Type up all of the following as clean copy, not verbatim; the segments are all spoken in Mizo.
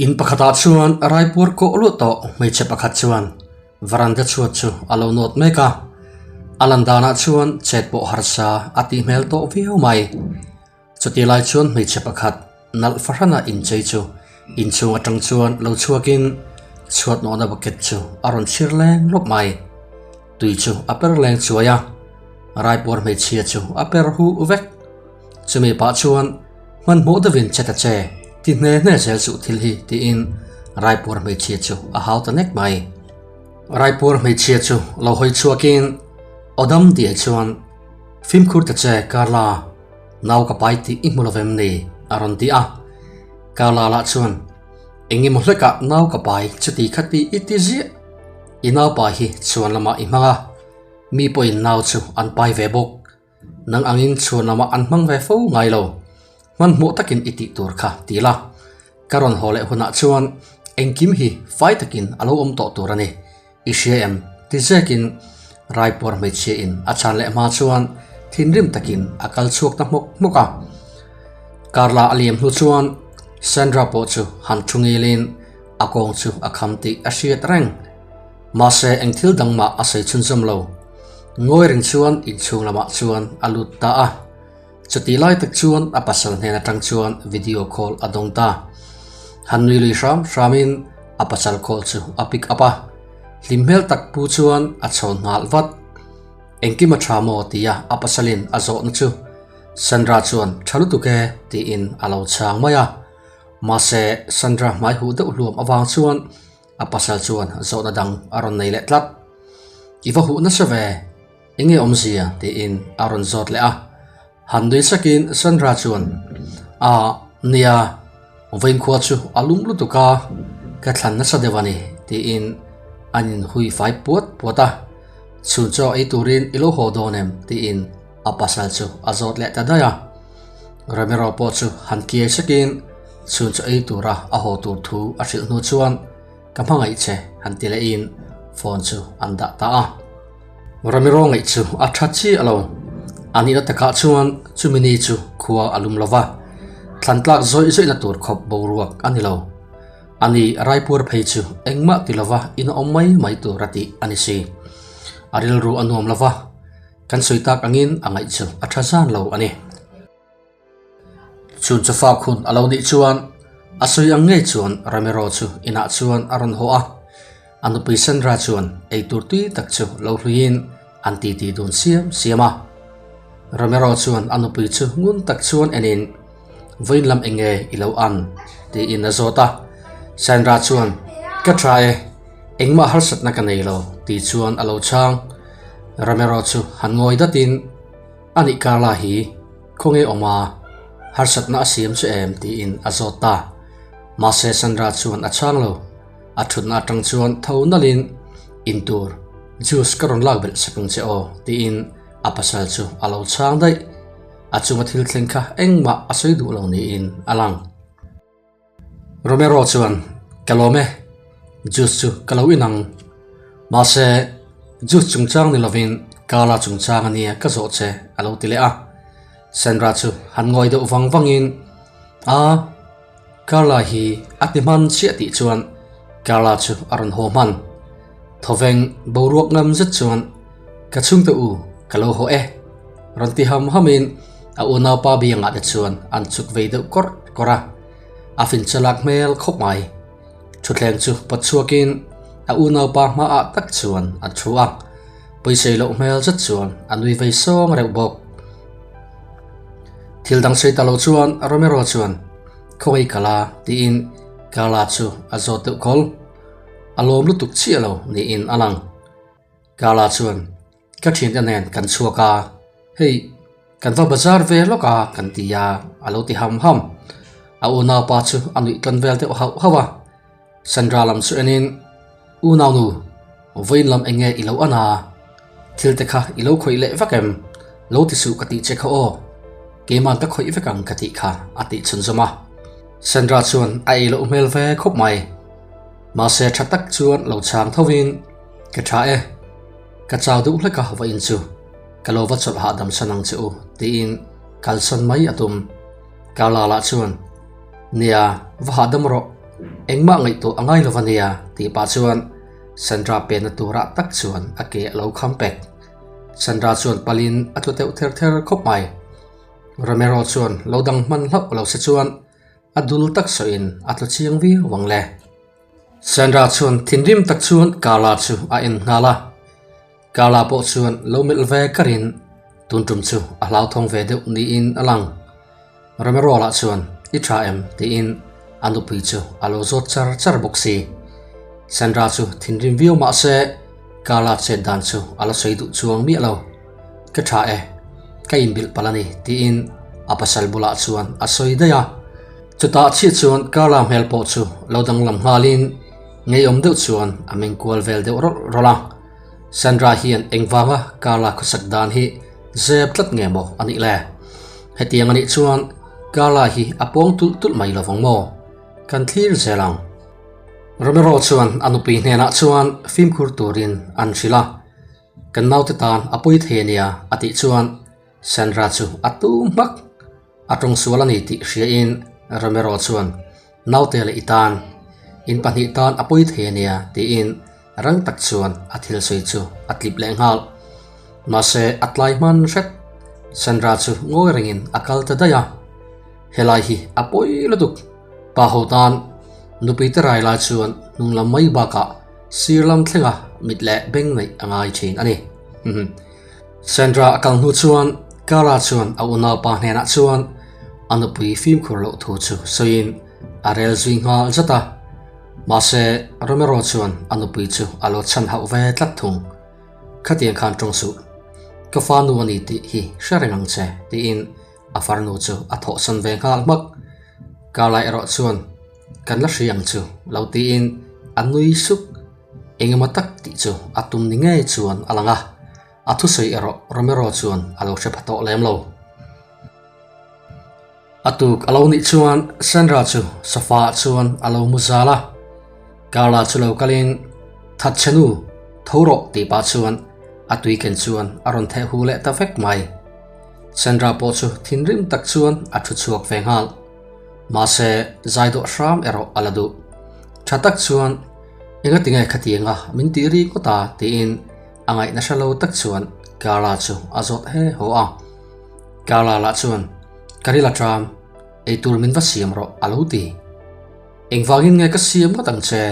In pakhatah chuan Raipur kawh luah tawh hmeichhe pakhat chuan varanda chhuat chu a lo nawt mek a, a lan danah chuan chet pawh harsa a tih hmel tawh viau mai. Chuti lai chuan hmeichhe pakhat nalh fahrana inchei chu inchhung atang chuan lo chhuakin chhuat nawhna bucket chu a rawn chhir leng lawp mai. Tui chu a per leng chuai a, Raipur hmeichhia chu a per huh vek. Chumi pah chuan hmanhmawh deuhin che ta che, ti hne hne zel suh thil hi tiin Raipur hmeichhia chu a hau ta nek mai. Raipur hmeichhia chu lo hawi chhuakin Awdam tihah chuan fimkhur ta che Carla, nau ka pai tih i hmu lovem ni? a rawn ti a. Carla lah chuan eng emaw hlekah nau ka pai chuti kha ti i ti ziah, i naupa hi chhuan lamah i hmang a, mi pawhin nau chu an pai ve bawk. Nang angin chhuan lamah an hmang ve fo ngai lo. Hmanhmawh takin i tih tur kha ti la. Ka rawn haw leh hunah chuan engkim hi fai takin a lo awm tawh tur a ni. I hria em? Ti zekin Raipur hmeichhia in a chhan leh hma chuan thinrim takin a kal chhuak ta hmawk hmawk a. Carla a liam hnu chuan Sandra pawh chu han thu ngilin a kawng chu a kham tih a hriat reng. Mahse eng thil dang mah a sawi chhunzawm lo. Ngawi reng chuan inchhung lamah chuan a lut ta a. Chutih lai tak chuan a pasal hnen atang chuan video call a dawng ta. Han nui lui hram hramin a pasal call chu a pick up a. Hlim hmel tak pu chuan a chhawn nghal vat. Engkim a tha maw tia a pasalin a zawhna chu Sandra chuan tha lutuk e tiin a lo chhang mai a. Mahse Sandra hmai huh deuh hluam avang chuan A pasal chuan zawhna dang a rawn nei leh tlat. I va huh nasa ve, enge awmzia? tiin a rawn zawt leh a. Han nui sakin Sandra chuan, A, nia, vawiinkhua chu a lum lutuk a, ka thlan nasa deuh a ni, tiin an inhui fai puat puat a. Chhun chaw ei turin i lo haw dawn em? tiin a pasal chu a zawt leh ta daih a. Ramiro pawh chu han kiai sakin chhun chaw ei tura a haw tur thu a hrilh hnu chuan ka hmangaih che han ti lehin phone chu an dah ta a. Ramiro ngaih chu a tha chiah lo. A nihna takah chuan chumi ni chu khua a lum lova, thlan tlak zawih zawihna tur khawp boruak a ni lo. Ani Raipur phei chu engmah ti lova in a awm mai mai tur a tih a ni si. A rilru a nuam lova. Kan sawi tak angin a ngaih chu a tha zan lo a ni. Chhun chawfak hun a lo nih chuan a sawi ang ngei chuan Ramiro chu inah chuan a rawn haw a. A nupui Sandra chuan eitur tui tak chu lo hluiin an titi dun siam siam a. Ramiro chuan a nupui chu ngun tak chuan enin, Vawiin lam eng nge i lo an? tiin a zawt a. Sandra chuan, Ka tha e, engmah harsatna ka nei lo, ti chuan a lo chhang. Ramero chu han ngawi datin, A nih Carla hi khawnge awm a, harsatna a siam che em? tiin a zawt ta. Mahse Sandra chuan a chhang lo. A thutna atang chuan tho nalhin, Intur, juice ka rawn lak belh sak ang che aw, tiin a pasal chu a lo chhang daih. A chunga thil thleng kha engmah a sawi duh lo niin a lang. Romero chuan, Ka lawm e, juice chu ka lo inang. Mahse, juice chungchang ni lovin Carla chungchang a nia ka zawh che a lo ti leh a. Sandra chu han ngawi deuh vang vangin, A, Carla hi a ti hman chiah tih chuan Carla chu a rawn haw hman. Thawveng boruak ngam zet chuan, Ka chhungte u, ka lo haw e. Rawn ti ham hamin a unaupa biangah te chuan an chuk vei deuh kawrh kawrh a, a fin chalak hmel khawp mai. Thutthleng chu pawt chhuakin a unaupa hmaah tak chuan a thu a, pawisei loh hmel zet chuan a nui vei sawng reuh bawk. Thil dang sawi ta lo chuan Romero chuan, Khawngaih ka la, tiin Carla chu a zawt deuh khawl. A lawm lutuk chiah lo niin a lang. Carla chuan, Ka thiante nen kan chhuak a, hei kan va bazar ve lawk a kan ti a, a lo ti ham ham. A unaupa chu a nuih tlawn vel deuh hauh hauh a. Sandra lam chu enin, Unaunu, vawiin lam eng nge i lo an a? Thil te kha i lo khawih leh vek em? Lo ti suh ka tih che kha aw. Keiman ka khawih vek ang ka tih kha, a tih chhunzawm a. Sandra chuan a ei loh hmel ve khawp mai. Mahse tha tak chuan lo chhang thovin, Ka tha e. Ka chau duh hlek a vawiin chu ka lo va chawlh hahdam san ang che u tiin kalsan mai a tum. Carla lah chuan, Nia, va hahdam rawh. Engmah ngaihtuah a ngai lo a nia tih pah chuan Sandra penna turah tak chuan a ke a lo kham pek. Sandra chuan palin a tlu deuh ther ther khawp mai. Romero chuan lo dang hman hlauh lo se chuan a dul tak sawiin a tlu chiang viau ang le. Sandra chuan thinrim tak chuan Carla chu a en nghal a. Carla pawh chuan lo melh ve karin tun tum chu a hlauthawng ve deuh niin a lang. Romero lah chuan i tha em tiin a nupui chu a lo zawt char char bawk si. Sandra chu thinrim viau mah se Carla chet dan chu a la sawi duh chuang miah lo. Ka tha e, ka inbilh palh a ni tiin a pasal bulah chuan a sawi daih a. Chutah chiah chuan Carla hmel pawh chu lo danglam nghalin ngeiawm deuh chuan a meng kual vel deuh rawlh rawlh a. Sandra hian engvanga Carla khawsak dan hi zep tlat nge maw a nih le? Hetiang a nih chuan Carla hi a pawng tulh tulh mai lovang maw? Kan thlir zel ang. Romero chuan a nupui hnenah chuan fimkhur turin an hrilh a, Kan naute tan a pawi thei a nia a tih chuan Sandra chu a tum hmak. A tawng sual a ni tih hriain Romero chuan naute leh i tan, in pahnih tan a pawi thei a nia tiin rang tak chuan a thil sawi chu a tlip leh nghal. Mahse a tlai hman hret. Sandra chu ngawi rengin a kal ta daih a. Helai hi a pawi lutuk. Pa ho tan nupui te rai lai chuan hnung lam mai bakah sir lam thlenga mit leh beng neih a ngai thin a ni. Sandra a kal hnu chuan Carla chuan a unaupa hnenah chuan a nupui fimkhur loh thu chu sawiin a rel zui nghal zat a. Mahse, Romero chuan a nupui chu a lo chhan hauh ve tlat thung. Khatiang khan tawng suh. Ka fa nu a ni tih hi hre reng ang che, tiin a farnu chu a thawhsan ve nghal hmak. Carla erawh chuan Kan la hria ang chu lo tiin a nui suk. Engemaw tak tih chu a tum ni ngei chuan a lang a, a thusawi erawh Romero chuan a lo hre pha tawh lem lo. A tuk a lo nih chuan Sandra chu sofa ah chuan a lo mu zal a, Carla chu lo kalin Thatchhe nu, tho rawh tih pah chuan a tui ken chuan a rawn theh hu leh ta vek mai. Sandra pawh chu thinrim tak chuan a thu chhuak ve nghal. Mahse, zai dawh hram erawh a la duh. Tha tak chuan, Enga tinge khatianga min tih ri ngawt a? tiin a ngaihna hre lo tak chuan Carla chu a zawt he haw a. Carla lah chuan, Ka ril a ṭam, eitur min va siam rawh a lo ti. Engvangin nge ka siam ngawt ang che?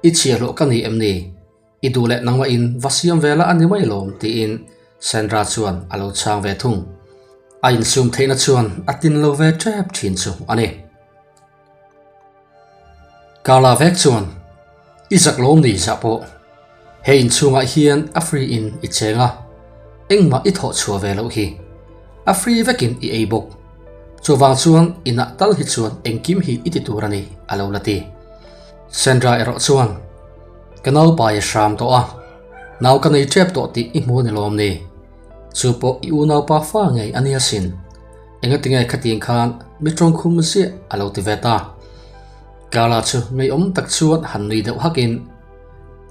I chhiahhlawh ka ni em ni? I duh leh nangmahin va siam ve la a ni mai lawm tiin Sandra chuan a lo chhang ve thung. A insum theihna chuan a tin lo ve tep thin chu a ni. Carla vek chuan, I zak lawm ni zah pawh. He inchhungah hian a free in i cheng a, engmah i thawh chhuah ve loh hi. A free vekin i ei bawk. Chuvang chuan inah tal hi chuan engkim hi i ti tur a ni a lo la ti. Sandra erawh chuan, Ka naupai a hram tawh a, nau ka nei tep tawh tih i hmu a ni lawm ni? Chu pawh i unaupa fa ngei a nia sin. Engatinge khatiang khan mi tawngkhum ziah a lo ti ve ta. Carla chu ngeiawm tak chuan han nui deuh hakin,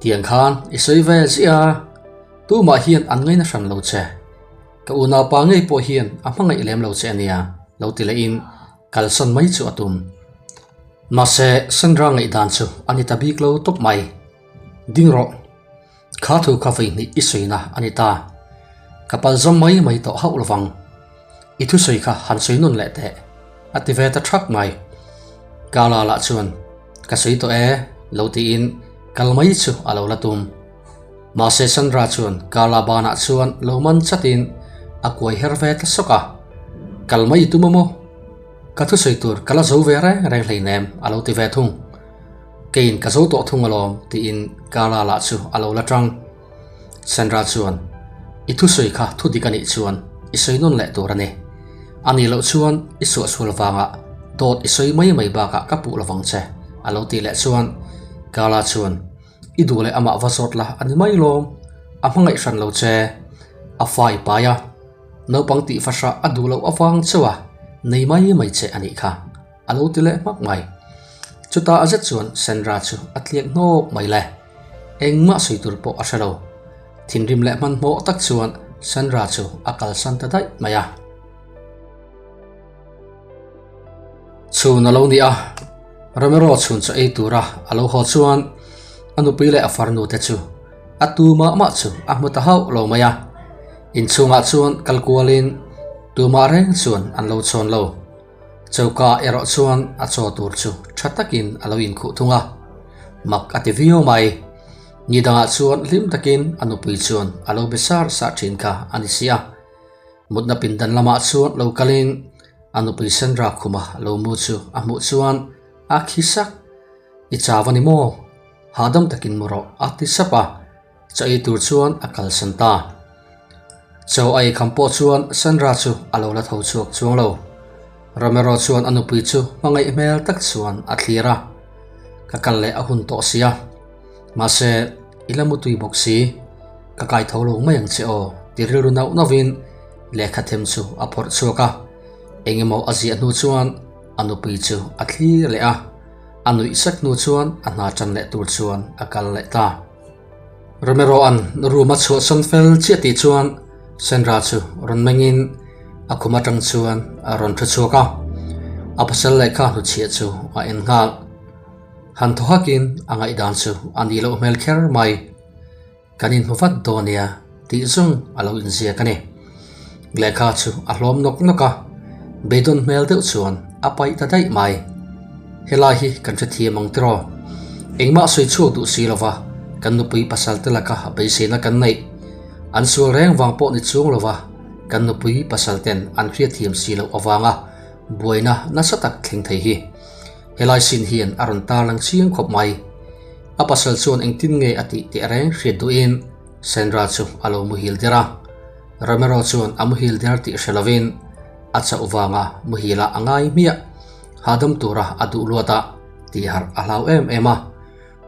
Tiang khan i sawi ve ziah a, tumah hian an ngaina hran lo che. Ka unaupa ngei pawh hian a hmangaih lem lo che a nia, lo ti lehin kalsawn mai chu a tum. Mahse, Sandra ngaihdan chu a ni ta bik lo tawp mai. Ding rawh. Kha thu kha vaihnih i sawina a ni ta. Ka pal zawm mai mai tawh hauh lovang. I thusawi kha han sawi nawn leh teh. A ti ve ta thak mai. Carla lah chuan, Ka sawi tawh e, lo tiin kal mai chu a lo la tum. Mahse Sandra chuan Carla banah chuan lo man chatin a kuai her ve ta sawk a. Kal mai i tum a maw? Ka thusawi tur ka la zo ve reng reng hleinem a lo ti ve thung. Keiin ka zo tawh thung alawm tiin Carla lah chu a lo la tang. Sandra chuan, I thusawi kha thu dik a nih chuan i sawi nawn leh tur a ni. A nih loh chuan i suahsual vangah dawt i sawi mai mai bakah ka puh lovang che a lo tih leh chuan Carla chuan, I duh leh amah va zawt la a ni mai lawm, a hmangaih hran lo che. A fa i pai a, naupang tih fahrah a duh loh avang chauh a nei mai mai che a nih kha. A lo ti leh hmak mai. Chutah a zet chuan Sandra chu a tliak hnawk mai le. Engmah sawi tur pawh a hre lo. Thinrim leh hmanhmawh tak chuan Sandra chu a kalsan ta daih mai a. Chhun a lo ni a. Romero chhun chaw ei tura a lo haw chuan a nupui leh a farnu te chu a tu mah mah chu a hmu ta hauh lo mai a. Inchhungah chuan kal kualin tumah reng chuan an lo chhawn lo. Choka erawh chuan a chaw tur chu tha takin a lo inkhuh thung a, mak a ti viau mai. Ni dangah chuan hlim takin a nupui chuan a lo be sar sar thin kha a ni si a. Mutna pindan lamah chuan lo kalin a nupui Sandra khuma lo mu chu a hmuh chuan a khi sak, I chau a ni maw? Hahdam takin mu rawh a ti sap a, chaw ei tur chuan a kalsan ta. Chaw a ei kham pawh chuan Sandra chu a lo la tho chhuak chuang lo. Romero chuan a nupui chu hmangaih hmel tak chuan a thlir a, Ka kal leh a hun tawh sia. Mahse, i la mutui bawk si, ka kai tho lo mai ang che aw, ti rilru nauh nauhin lehkha them chu a phawrh chhuak a. Eng emaw a ziah hnu chuan a nupui chu a thlir leh a, a nuih sek hnu chuan a hna tan leh tur chuan a kal leh ta. Romero-a'n room a chhuahsawn fel chiah tih chuan Sandra chu rawn mengin a khum atang chuan a rawn thu chhuak a, a pasal lehkha hnuchhiah chu a en nghal. Han thaw hakin a ngaihdan chu a nih loh hmel kher mai. Kan inhmu vat dawn nia tih zawng a lo inziak a ni. Lehkha chu a hlawm nawk nawk a, beidawn hmel deuh chuan a paih ta daih mai. Helai hi kan hrethiam ang tiraw? Engmah sawi chhuak duh si lova kan nupui pasal te laka beiseina kan neih. An sual reng vang pawh ni chung lova kan nupui pasal ten an hriatthiam si loh avanga buaina nasa tak thleng thei hi. Helai sin hian a rawn tarlang chiang khawp mai. A pasal chuan engtin nge a tih teh reng hriat duhin Sandra chu a lo muhil der a. Romero chuan a muhil der tih hre lovin a chauh vanga muhil ah a ngai hmiah. Hahdam tura a duh luat a tih harh a hlau em em a,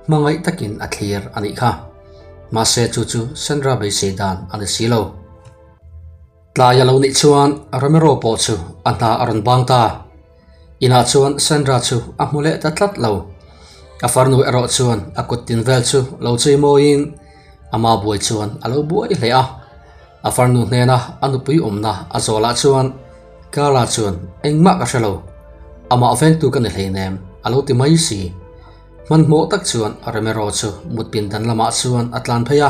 hmangaih takin a thlir a nih kha. Mahse chu chu Sandra beisei dan a ni si lo. Tlai a lo nih chuan Romero pawh chu a hna a rawn bang ta. Inah chuan Sandra chu a hmu leh ta tlat lo. A farnu erawh chuan a kut tin vel chu lo chei mawiin ama buai chuan a lo buai hle a. A farnu hnena a nupui awmna a zawhlah chuan Carla chuan engmah ka hre lo, amah vengtu ka ni hleinem a lo ti mai si. Hmanhmawh tak chuan Romero chu mut pindan lamah chuan a tlan phei a,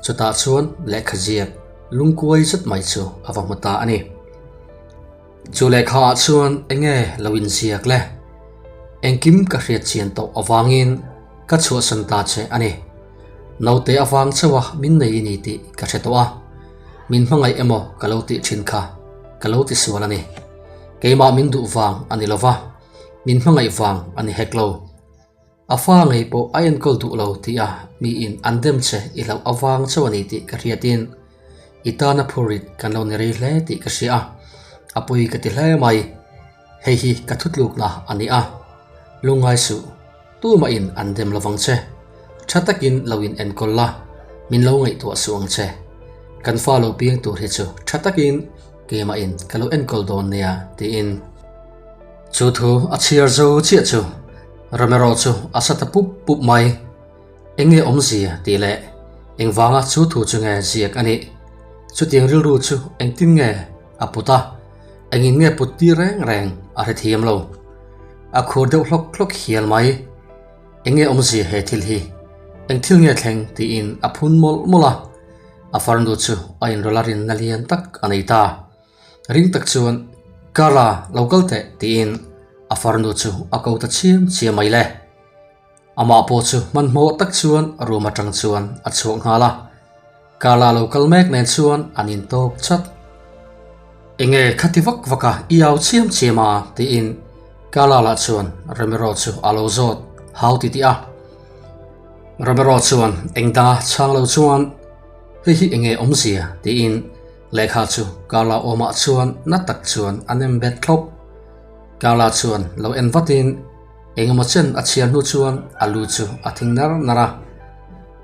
chutah chuan lehkha ziak lungkuai zet mai chu a va hmu ta a ni. Chu lehkha ah chuan enge lo inziak le? Engkim ka hriat chian tawh avangin ka chhuahsan ta che a ni. Naute avang chauha min nei i ni tih ka hre tawh a, min hmangaih emaw ka lo tih thin kha ka lo ti sual a ni. Keimah min duh vang a ni lova, min hmangaih vang a ni hek lo. A fa ngei pawh a enkawl duh lo tih a miin an dem che i hlauh avang chauh a ni tih ka hriatin i tana phurrit kan lo ni rei hle tih ka hria a, a pawi ka ti hle mai. Hei hi ka thutlukna a ni a, lungngai suh, tumahin an dem lovang che. Tha takin lo in enkawl la, min lo ngaihtuah suh ang che. Kan fa lo piang tur hi chu tha takin keimahin ka lo enkawl dawn nia tiin. Chu thu a chhiar zo chiah chu Romero chu a sa ta pup pup mai. Eng nge awmzia tih leh engvanga chu thu chu nge ziak a nih? Chutiang rilru chu engtin nge a put a, engin nge put tir reng reng a hrethiam lo. A khur deuh hlawk hlawk hial mai. Eng nge awmzia he thil hi? Eng thil nge thleng tiin a phun mawlh mawlh a. A farnu chu a inrawlh a rinna lian tak a nei ta. Ring tak chuan, Carla, lo kal teh, tiin a farnu chu a ko ta chiam chiam mai le. Amah pawh chu hmanhmawh tak chuan room atang chuan a chhuak nghal a. Carla lo kal mek nen chuan an intawk chat. Enge khati vak vak a i au chiam chiam a? tiin Carla lah chuan Romero chu a lo zawt hau titih a. Romero chuan eng danga chhang lo chuan, Hei hi enge awmzia? tiin Lehkha chu Carla awmah chuan na tak chuan a nem bet thlawp. Carla chuan lo en vatin engemaw chen a chhiar hnu chuan a lu chu a thing nar nar a.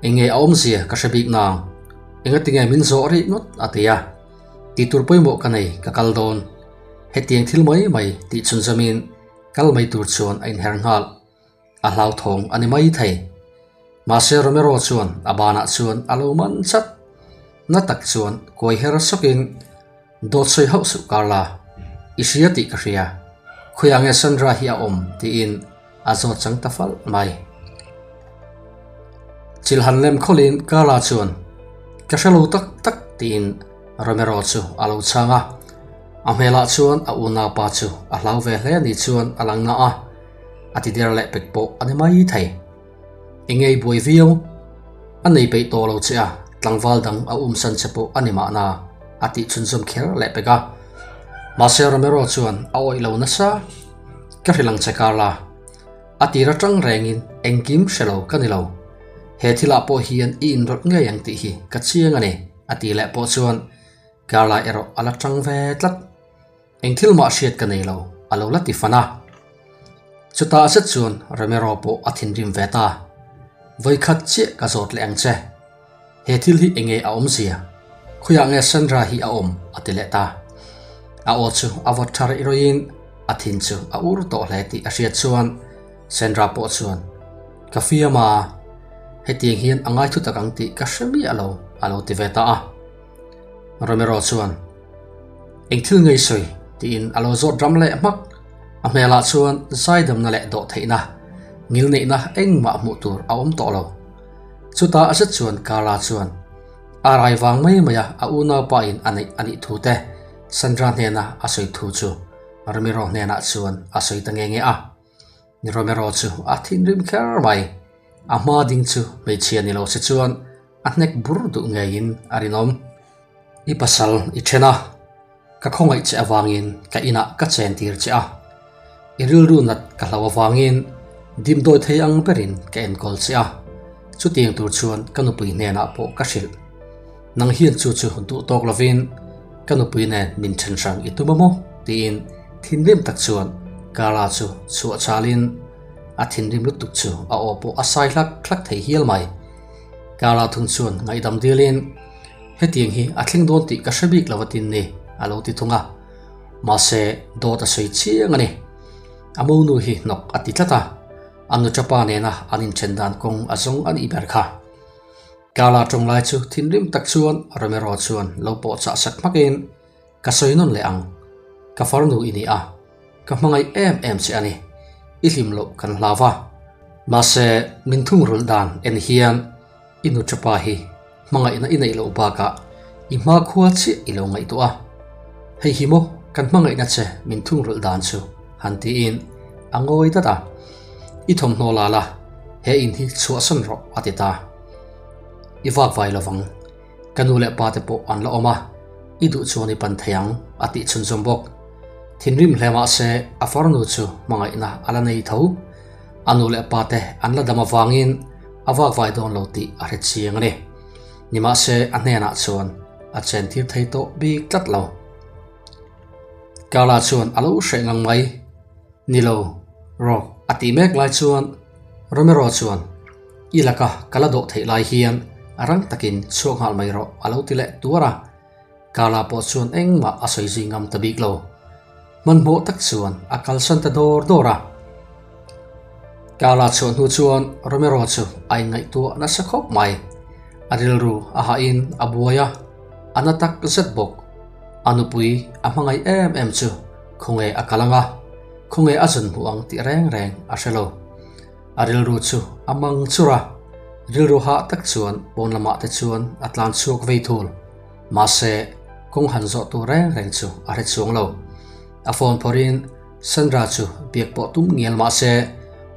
Enge a awmzia ka hre bik nang. Engatinge min zawh rih ngawt a ti a. Tihtur pawimawh ka nei ka kal dawn. Hetiang thil mai mai tih chhunzamin kal mai tur chuan a inher nghal. A hlauthawng a ni mai thei. Mahse Romero chuan a banah chuan a lo man chat. Na tak chuan kuai her sawkin, Dawt sawi hauh suh Carla, i hria tih ka hria. Khawiah nge Sandra hi a awm? tiin a zawt chang ta falh mai. Chil han lem khawlin Carla chuan, Ka hre lo tak tak tiin Romero chu a lo chhang a. A hmelah chuan a unaupa chu a hlau ve hle ni chuan a lang na a, a ti der leh pek pawh a ni mai thei. I ngei buai viau, a nei peih tawh lo che a, tlangval dang a umsan che pawh a ni mahna a tih chhunzawm kher leh pek a. Mahse Romero chuan a awih lo nasa, Ka hrilh ang che Carla. A tir atang rengin engkim hre lo ka ni lo. He thilah pawh hian i inrawlh ngei ang tih hi ka chiang a ni, a ti leh pawh chuan Carla erawh a la tang ve tlat. Eng thil mah hriat ka nei lo, a lo la ti fan a. Chutah zet chuan Romero pawh a thinrim ve ta. Vawikhat chiah ka zawt leh ang che. He thil hi enge a awmzia? Khawiah nge Sandra hi a awm? a ti leh ta. A aw chu a vawt tha rih rawih in a thin chu a ur tawh hle tih a hriat chuan Sandra pawh chuan, Ka fiam a, hetiang hian a ngai thutak ang tih ka hre miah lo, a lo ti ve ta a. Romero chuan, Eng thil ngei sawi? tiin a lo zawt ram leh hmak. A hmelah chuan zaidamna leh dawhtheihna, ngilneihna engmah hmuh tur a awm tawh lo. Chutah a zet chuan Carla chuan a rai vang mai mai a a unaupa in a neih a nih thu te Sandra hnena a sawi thu chu Romero hnenah chuan a sawi ta nge nge a. Romero chu a thinrim kher mai. A hma ding chu hmeichhia ni lo se chuan a hnek bur duh ngeiin a rinawm. I pasal i then a, ka khawngaih che avangin ka inah ka chen tir che a. I rilru nat ka hlo avangin dimdawi thei ang berin ka enkawl che a, chutiang tur chuan ka nupui hnenah pawh ka hrilh. Nang hian chu chu duh tawk lovin ka nupui nen min then hrang i tum a maw? tiin thinrim tak chuan Carla chu chhuah chalin a thinrim lutuk chu a aw pawh a sai hlak hlak thei hial mai. Carla thung chuan ngaihdam dilin Hetiang hi a thleng dawn tih ka hre bik lo a tin ni, a lo ti thung a. Mahse, dawt a sawi chiang a ni. A monu hi hnawk a ti tlat a, a nuṭapa nena an inthen dan kawng a zawng a nih ber kha. Carla tawng lai chu thinrim tak chuan Romero chuan lo pawh chah sak hmakin, Ka sawi nawn leh ang. Ka farnu i ni a, ka hmangaih em em che a ni. I hlim loh kan hlau va. Mahse, min thungrulh dan en hian i nuṭapa hi hmangaihna i neih loh bakah i hmakhua chiah i lo ngaihtuah a. Hei hi maw kan hmangaihna che min thungrulh dan chu han tiin a ngawi dat a. I thawmhnaw la la, he in hi chhuahsan rawh a ti ta. I vak vai lovang. Ka nu leh pa te pawh an la awm a, i duh chuan i pan thei ang, a tih chhunzawm bawk. Thinrim hle mah se a farnu chu hmangaihna a la nei tho. A nu leh pa te an la dam avangin a vakvai dawn lo tih a hre chiang a ni. Nimahse a hnenah chuan a chen tir thei tawh bik tlat lo. Carla chuan a lo hreh ngang mai. Ni lo, rawk a tih mek lai chuan Romero chuan, I laka ka la dawh theih lai hian a rang takin chhuak nghal mai rawh a lo ti leh tuar a. Carla pawh chuan engmah a sawi zui ngam ta bik lo. Hmanhmawh tak chuan a kalsan ta dawr dawr a. Carla chhuah hnu chuan Romero chu a inngaihtuah nasa khawp mai. A rilru a hahin a buai a, a na tak zet bawk. A nupui a hmangaih em em chu khawnge a kal ang a, khawnge a zun hmuh ang tih reng reng a hre lo. A rilru chu a mang chur a, rilru hah tak chuan pawn lamah te chuan a tlan chhuak vei thul. Mahse, kawng han zawh tur reng reng chu a hre chuang lo. A phone phawrhin Sandra chu biak pawh tum ngial mahse,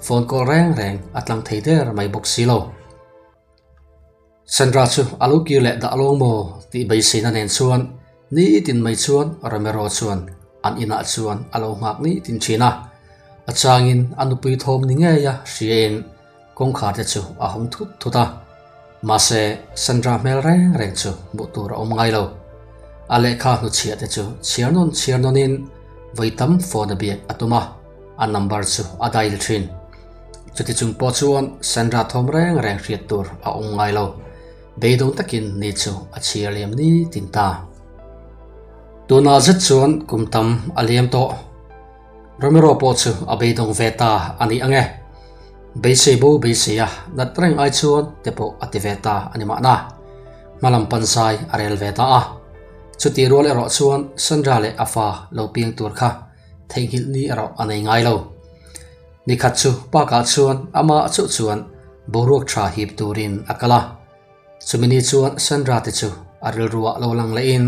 phone call reng reng a tlang thei der mai bawk si lo. Sandra chu a lo kir leh dah lawng maw tih beiseina nen chuan nitin mai chuan Romero chuan an inah chuan a lo nghak nitin thin a. A changin a nupui thawm ni ngeia hriain kawngkhar te chu a hawng thut thut a. Mahse, Sandra hmel reng reng chu hmuh tur a awm ngai lo. A lehkha hnuchhiah te chu chhiar nawn chhiar nawnin vawi tam phone a biak a tum a, a number chu a dial thin. Chuti chung pawh chuan Sandra thawm reng reng hriat tur a awm ngai lo. Beidawng takin ni chu a chhiar liam ni tin ta. Tunah zet chuan kum tam a liam tawh. Romero pawh chu a beidawng ve ta a ni ang e. Beisei bo beisei a nat reng ai chuan te pawh a ti ve ta a ni mahna. Hmalam panzai a rel ve ta a. Chutih rual erawh chuan Sandra leh a fa lo piang tur kha theihnghilh ni erawh a nei ngai lo. Nikhat chu park-ah chuan amah chauh chuan boruak tha hip turin a kal a. Chumi ni chuan Sandra te chu a rilruah lo lang lehin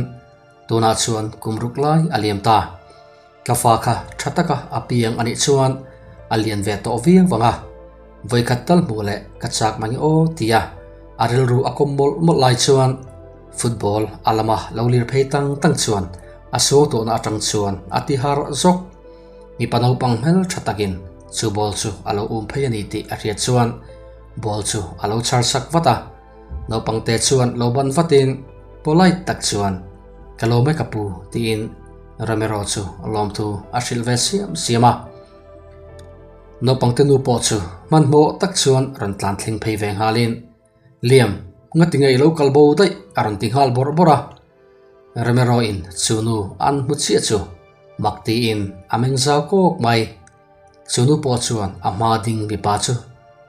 tunah chuan kum ruk lai a liam ta. Ka fa kha tha taka a piang a nih chuan a lian ve tawh viau vang a, vawikhat tal hmuh leh ka chak mange aw tia a rilru a kawm mawlh mawlh lai chuan football a lama lo lir phei tang tang chuan a suang tawhna atang chuan a ti har zawk. Mipa naupang hmel tha takin chu ball chu a lo um phei a ni tih a hriat chuan ball chu a lo chhar sak vat a. Naupangte chuan lo ban vatin polite tak chuan Ka lawm e ka pu tiin Romero chu lawmthu a hrilh ve siam siam a. Naupangte nu pawh chu hmanhmawh tak chuan rawn tlan thleng phei ve nghalin Liam, ngati nge i lo kal bo daih a rawn ti nghal bawrh bawrh a. Romero in chu nu an hmu chiah chu mak tiin a meng zau kawk mai. Chu nu pawh chuan a hma ding mipa chu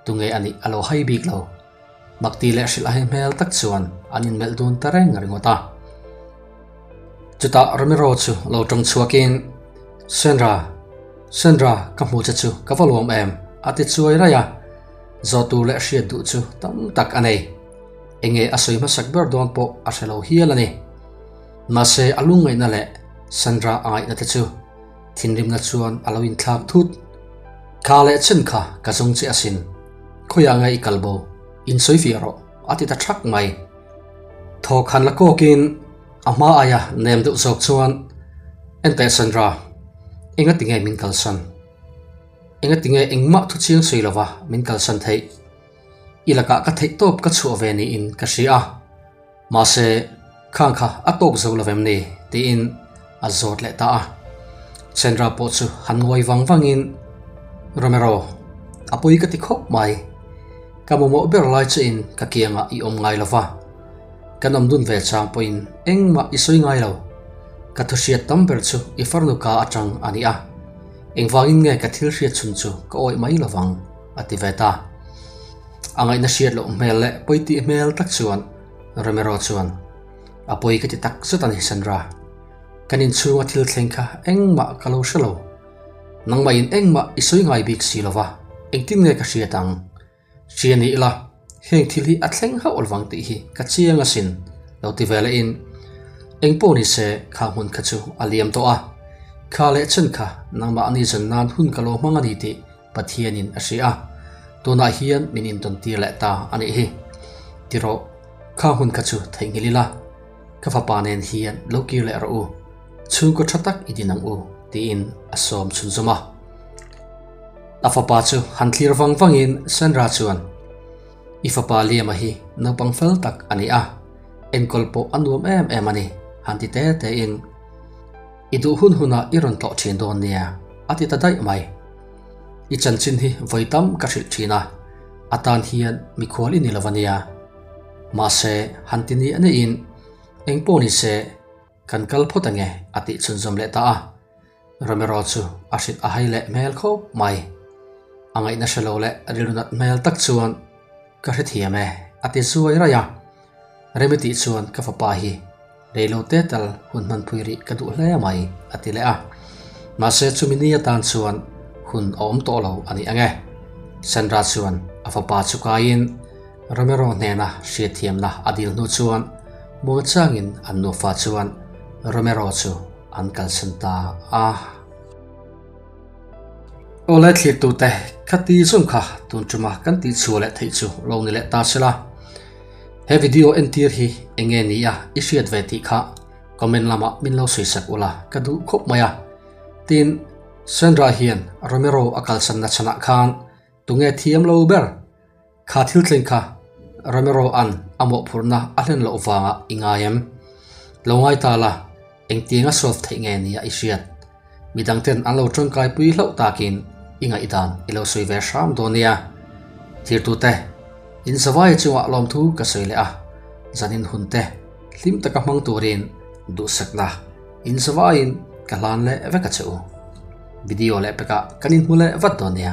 tunge a nih a lo hai bik lo. Makti leh hrilh a hai hmel tak chuan an inmelh dun ta reng ringawt a. Chutah Romero chu lo tawng chhuakin, Sandra, Sandra ka hmu che chu ka va lawm em? a ti chuai raih a. Zawhtu leh hriat duh chu tam tak a nei. Enge a sawi hmasak ber dawn pawh a hre lo hial a ni. Mahse a lungngaihna leh Sandra a ngaihna te chu Thinrimna chuan a lo inthlak thut. Kha leh chen kha ka zawng che asin. Khawiah nge i kal bo? Insawi fiah rawh, a ti ta thak mai. Thawk han la kawkin a hma aia nem deuh zawk chuan, Enteh Sandra, engati nge min kalsan? Engati nge engmah thu chiang sawi lova min kalsan theih? I lakah ka theihtawp ka chhuah ve niin ka hria a. Mahse, khang kha a tawk zo lo vem ni? tiin a zawt leh ta a. Chandra pawh chu han ngawi vang vangin, Romero, a pawi ka ti khawp mai. Ka mamawh ber lai chiahin ka kiangah i awm ngai lo va. Kan awm dun ve chang pawhin engmah i sawi ngai lo. Ka thuhriat tam ber chu i farnu ka atang a ni a. Engvangin nge ka thil hriat chhun chu ka awih mai lo vang? a ti ve ta. A ngaihna hriat loh hmel leh pawi tih hmel tak chuan Romero chuan, A pawi ka ti tak zet a ni Sandra. Kan inchhunga thil thleng kha engmah ka lo hre lo. Nangmahin engmah i sawi ngai bik si lova, engtin nge ka hriat ang? Hria ni ila, heng thil hi a thleng hauh lovang tih hi ka chiang asin, lo ti ve lehin, Engpawh ni se kha hmun kha chu a liam tawh a, kha leh chen kha nangmah a ni zan nan hun ka lo hmang a ni tih Pathianin a hria a, tunah hian min intawn tir leh ta a nih hi. Tirawh, kha hmun kha chu theihnghilh ila, ka fapa nen hian lo kir leh rawh u, chhungkaw tha tak i din ang u, tiin a sawm chhunzawm a. A fapa chu han thlir vang vangin Sandra chuan, I fapa Liama hi naupang fel tak a ni a, enkawl pawh a nuam em em a ni, han ti te tein. I duh hun hunah i rawn tlawh thin dawn nia, a ti ta daih mai. I chanchin hi vawi tam ka hrilh thin a, a tan hian mikhual i ni lo a nia. Mahse, han ti ni a neihin eng pawh ni se kan kal phawt ange a tih chhunzawm leh ta a. Romero chu a hrilh a hai leh hmel khawp mai. A ngaihna hre lo leh rilru nat hmel tak chuan ka hrethiam e a ti zuai raih a. Remi tih chuan ka fapa hi reilo te tal hun hmanpui rih ka duh hle mai a ti leh a. Mahse chumi ni atan chuan hun a awm tawh lo a ni ang e. Sandra chuan a fapa chu kaiin Romero hnena hriatthiamna a dil hnu chuan muangchangin an nufa chuan Romero chu an kalsan ta a. Awle thlirtute khati zawng kha tun tuma kan tihchhuah leh theih chu lo ni leh ta sela. He video entir hi enge ni a i hriat ve tih kha comment lamah min lo sawi sak ula ka duh khawp mai a. Tin, Sandra hian Romero a kalsanna chhanah khan tunge thiam lo ber? Kha thil thleng kha Romero an a mawhphurhna a hlen loh vangah i ngai em? Lo ngai ta la, engtianga solve theih nge nia i hriat? Midang ten an lo tangkai pui hlauh takin i ngaihdan i lo sawi ve hram dawn nia. Thirtute, in zavai chungah lawmthu ka sawi leh a, zanin hun te hlim taka hmang turin duhsakna in zavaiin ka hlan leh vek a che u. Video leh pekah kan inhmu leh vat dawn nia.